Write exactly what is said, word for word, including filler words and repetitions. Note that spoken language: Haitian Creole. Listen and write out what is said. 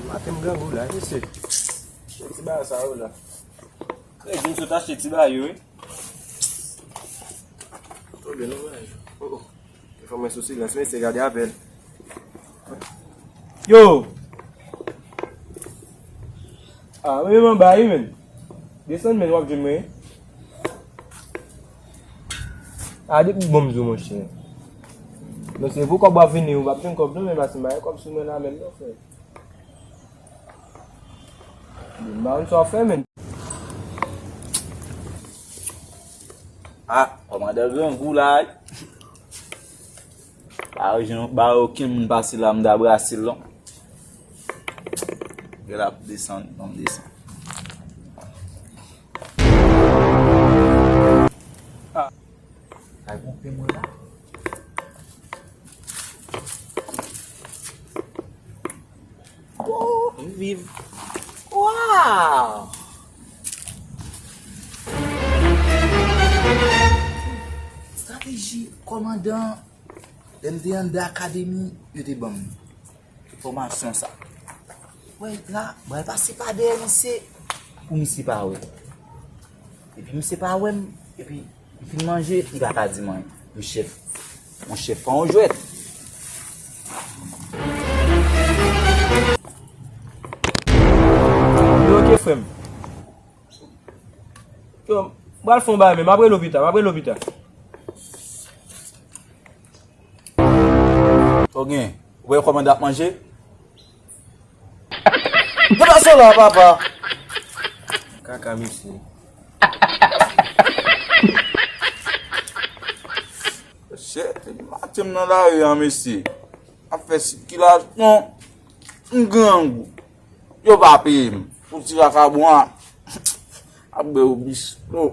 Maten m grangou la, mesye. Ti bagay sa yo la. Kredi m sot achte ti bagay yo, wi. Oke, non, bagay. Oh, oh. Fè mwen sou silans, mesye, gade avè l. Yo! Ah, mwen menm anba, wi, menn. Desann, menn, w ap jwenn mwen. Ah, depi bon m di w, monchè. Non, se pou kòb w ap vini, ou p ap jwenn kòb, non, men paske m pa gen kòb sou mwen la, menm, non, frè. M pa konn sa w fè, menn. Ah, kòmandan grangou la, wi. Pa gen, pa okenn moun pase la, m ta brase l, non. Gen l ap desann, non, m desann. Ah. Ay, konpe mwen la. Oh, m viv. Waw! Estrateji kòmandan, lè m te anndan akademi, yo te ban m fòmasyon sa. Wè, la, m pral pase pa dèyè misye, pou misye pa wè. Epi misye pa wè m, epi m fin manje, li pa ka di m anyen. Yon chèf, yon chèf pa yon jwèt. Yo, oke, frè m. Yo, m pral fè yon bagay, men m ap rele w pita, m ap rele w pita. Ou gen, ou wè kòman n ap manje? Deplase w la, papa. Kaka, mesye. Shit, maten m nan lari a, mesye. Ap fè sikilasyon, m grangou. Yo pa peye m. Pou ti vakabon a, ap bwè yo bis. Yo.